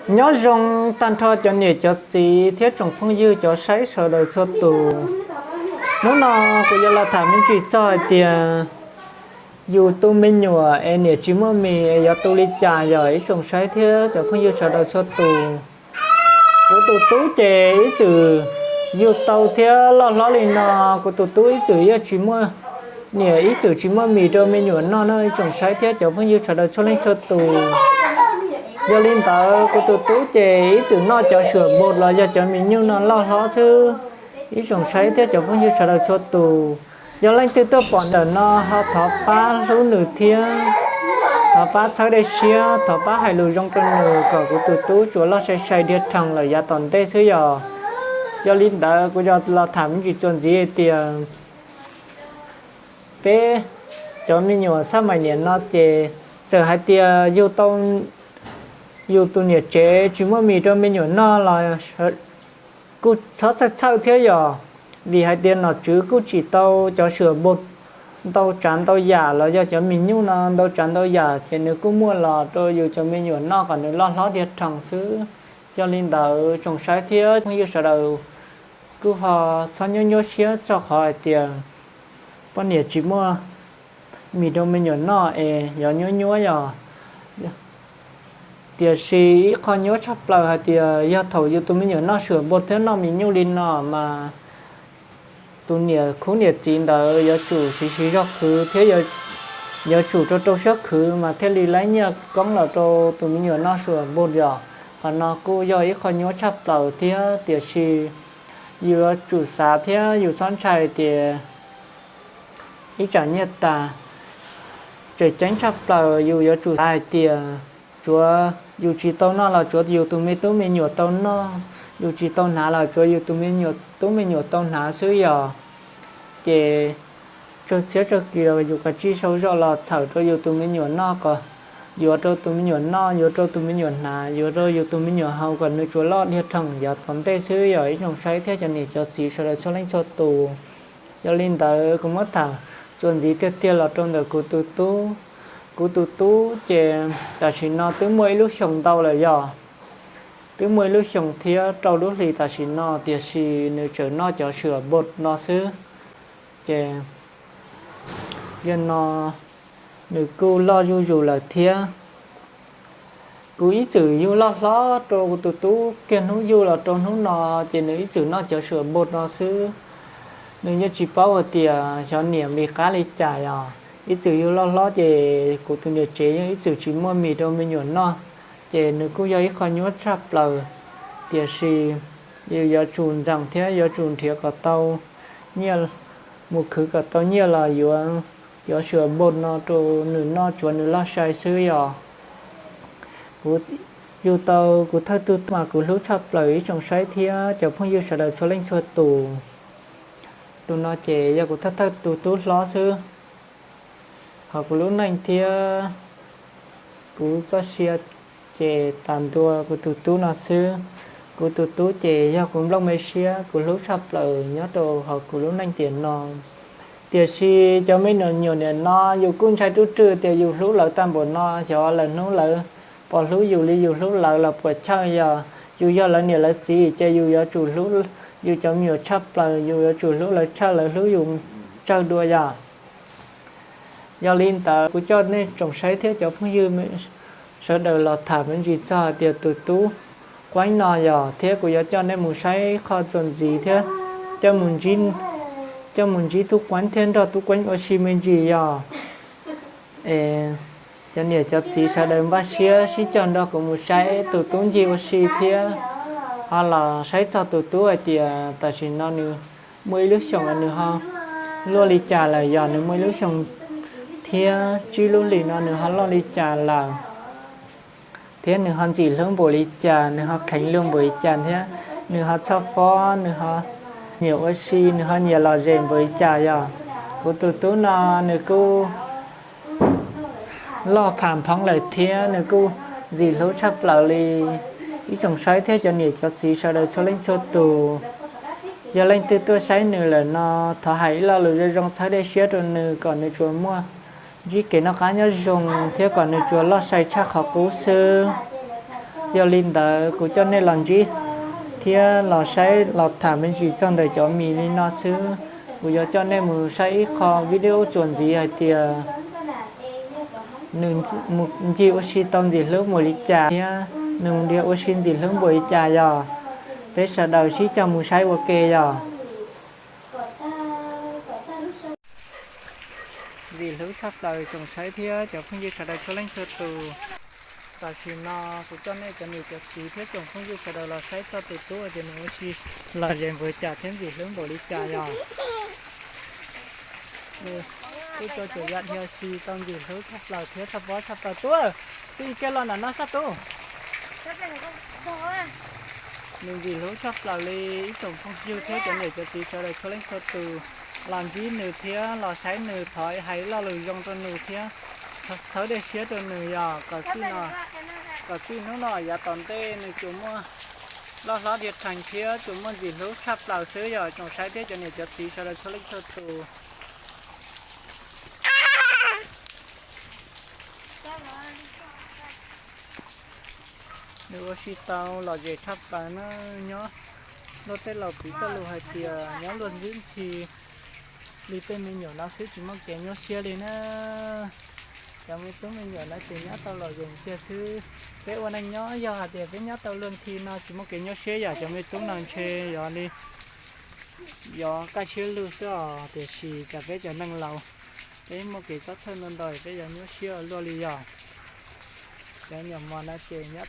Nyob zoo tag nrho cov niam cov txiv thiab tsoom phooj ywg cov saib sawv daws txhua tus. Hnub no kuv yuav los tham me ntsis txog hais tias yus tu me nyuam es niam tsis muaj mis es yuav tu li cas yog ib tsoom saib thiab cov phooj ywg sawv daws txhua tus. Kuv tus tub ces ib txwm yug tau thiab loj hlob li no, kuv tus tub ib txwm yeej tsis muaj, niam ib txwm tsis muaj mis rau me nyuam noj no ib tsoom saib thiab cov phooj ywg sawv daws txhua leej txhua tus. Yog li ntawd kuv tus tub ces ib txwm noj cov suam npog los yog cov mis nyuj no loj hlob xwb. Ib tsoom saib thiab cov phooj ywg sawv daws txhua tus, yog leej twg tuaj pom ntawm no ho thov pab hlub nws thiab thov pab txhawb dej siab, thov pab hais lus zoo rau nws kom kuv tus tub tsuas loj sai sai dhia rhees lawm yav tom ntej xwb yog. Yog li ntawd kuv yuav los tham me ntsis txuas ntxiv hais tias peb cov me nyuam xab mais niam no ces txawm hais tias yug tau, yus tus niam tsev tsis muaj mis rau me nyuam noj los kuj txhob txhawj txhawj thiab yog, vim hais tias nom tswv kuj tsim tau cov suam npog ntau tsav ntau yam los yog cov mis nyuj no ntau tsav ntau yam ces nws kuj muaj los rau yus cov me nyuam noj kom nws loj hlob dhia rhees xwb. Yog li ntawd tsoom saib thiab phooj ywg sawv daws kuj ho txhob nyuaj nyuaj siab txog qhov hais tias poj niam tsis muaj mis rau me nyuam noj es yog nyuaj nyuaj yog. Tiam sis ib qho nyuaj tshaj plaws hais tias yog thaum yus tus me nyuam noj suam npog thiab noj mis nyuj li no mas tus niam khub niam txiv ntawd yuav tsum siv siv zog khwv thiab yuav tsum rau rau siab khwv mas thiaj li laib nyiaj koob los rau tus me nyuam noj suam npog yog. Qhov no kuj yog ib qho nyuaj tshaj plaws thiab tiam sis yus yuav tsum xav thiab yus txhob ntshai tias ib tsam nyiaj tas. Tseem ceeb tshaj plaws yus yuav tsum xav hais tias tsuav yus tsis tau noj los tsuav yus tus me tub me nyuam tau noj, yus tsis tau hnav los tsuav yus tus me nyuam tub me nyuam tau hnav xwb yog. Ces tsawg txhiab tsawg kis los yus kav tsij sau zoj los txhawm rau yus tus me nyuam noj kom yuav rau tus me nyuam noj, yuav rau tus me nyuam hnav, yuav rau yus tus me nyuam haus kom nws tsuas loj dhia rhees yav tom ntej xwb yog ib tsoom saib thiab cov niam cov txiv sawv daws txhua leej txhua tus. Yog li ntawd kuv muab tham txuas ntxiv tiag tiag los rau ntawm kuv tus tub. Kuv tus tub ces tam sim no twb muaj ib lub xyoos ntau lawm yog, twb muaj ib lub xyoos thiab rau lub hlis tam sim no tiam sis nws tseem noj cov suam npog no xwb. Ces yog no nws kuj loj zuj zus lawm thiab. Kuv ib txwm yug loj hlob rau kuv tus tub kiag hnub yug los rau hnub no ces nws ib txwm noj cov suam npog no xwb. Nws yeej tsis paub hais tias xyov niam mis qab li cas yog. Ib txwm yug loj hlob ces kuv tus niam tsev yeej ib txwm tsis muaj mis rau me nyuam noj, ces nws kuj yog ib qho nyuaj tshaj plaws. Tiam sis yus yuav tsum ntxeem thiab yuav tsum nrhiav kom tau nyiaj, mus khwv kom tau nyiaj los yuav cov suam npog no rau nws noj tsuav nws loj sai xwb yog. Kuv yug tau kuv thawj tug mas kuv hlub tshaj plaws ib tsoom saib thiab cov phooj ywg sawv daws txhua leej txhua tus. Tus no ces yog kuv thawj thawj tus tub hlob xwb. Ho kuv lub neej thiab kuv txoj sia ces tas ntua kuv tus tub no xwb. Kuv tus tub ces yog kuv nplooj me siab kuv hlub tshaj plaws nyob rau hauv kuv lub neej tiam no. Tiam sis cov me nyuam niam no yus kuj ntshai ruj rwj tias yus hlub lawv tag npaum no xyov lawv hnub lawv puas hlub yus li yus hlub lawv los puas chawj yog. Yus yog lawv niam lawv txiv ces yus yuav tsum hlub yus cov me nyuam tshaj plaws, yus yuav tsum hlub lawv tshaj lawv hlub yus tsawg dua yog. Yog li ntawd kuv coj nej tsoom saib thiab cov phooj ywg sawv daws los tham me ntsis txog hais tias tus tub queeb no yog, thiab kuv yuav coj nej mus saib qhov txuas ntxiv thiab coj mus ntsib tub queeb thiab nrog tub queeb ua si me ntsis yog. Es cov niam cov txiv sawv daws npaj siab sib cog nrog kuv mus saib tus tub ncig ua si thiab ho los saib txog tus tub hais tias tam sim no nws muaj ib lub xyoos nws ho luaj li cas lawm yog, nws muaj ib lub xyoos thiab tsib lub hlis no nws ho loj li cas lawm, thiab nws ho ntxim hlub npaum li cas, nws ho kheev luag npaum li cas thiab nws ho txhob pob, nws ho nyiam ua si, nws ho nyiam lom zem npaum li cas yog. Kuv tus tub no nws kuj loj pham phoob lawm thiab nws kuj ntxim hlub tshaj plaws li. Ib tsoom saib thiab cov niam cov txiv sawv daws txhua leej txhua tus, yog leej twg tuaj saib nws lawm no thov hais ib lo lus zoo zoo txhawb dej siab rau nws kom nws tsuas muaj ntsib kev noj qab nyob zoo thiab kom nws tsuas loj sai tshaj qhov qub xwb. Yog li ntawd kuv coj nej los ntsib thiab los saib los tham me ntsis txog ntawm cov mis li no xwb. Kuv yuav coj nej mus saib ib qho video txuas ntxiv hais tias nws mus ncig ua si tau ntxim hlub npaum li cas thiab nws mus ua si ntxim hlub npaum li cas yog. Peb sawv daws sib cog mus saib ua ke yog. Ntxim hlub tshaj plaws tsoom saib thiab cov phooj ywg sawv daws txhua leej txhua tus. Tam sim no kuv coj nej cov niam cov txiv thiab tsoom phooj ywg sawv daws los saib txog tus tub tias nws ua si lom zem npaum cas thiab ntxim hlub npaum li cas yog. Nws twb tau txawm ya dhia si tau ntxim hlub tshaj plaws thiab tshaj pob tshaj plaws tub. Twb kiag los nram no sab tub. Nws ntxim hlub tshaj plaws li ib tsoom phooj ywg thiab cov niam cov txiv sawv daws txhua leej txhua tus los ntsib nws thiab los saib nws thov hais lo lus zoo rau nws thiab txhawb dej siab rau nws yog kom txij no, kom txij hnub no yav tom ntej nws tsuas muaj loj hlob dhia rhees thiab tsuas muaj ntxim hlub tshaj plaws xwb yog tsoom saib thiab cov niam cov txiv sawv daws txhua leej txhua tus. Nws ua si tau lom zem tshaj plaws na, nyob luag tej laus piv txoj lus hais tias nyob luag ntxwb ntxhi li tej me nyuam no xwb tsis muaj kev nyuaj siab li na. Cov me tub me nyuam no ces nyob tau lom zem tiag xwb. Peb ua neej nyob yog hais tias peb nyob tau luag ntxhi no tsis muaj kev nyuaj siab yom, cov me tub no ntshe yog li yog kaj siab lug xwb os, tiam sis cas peb cov neeg laus peb muaj kev txhob txhawj ntau ntau peb yuav nyuaj siab ua luaj li yog. Cov nyuam mos no ces nyob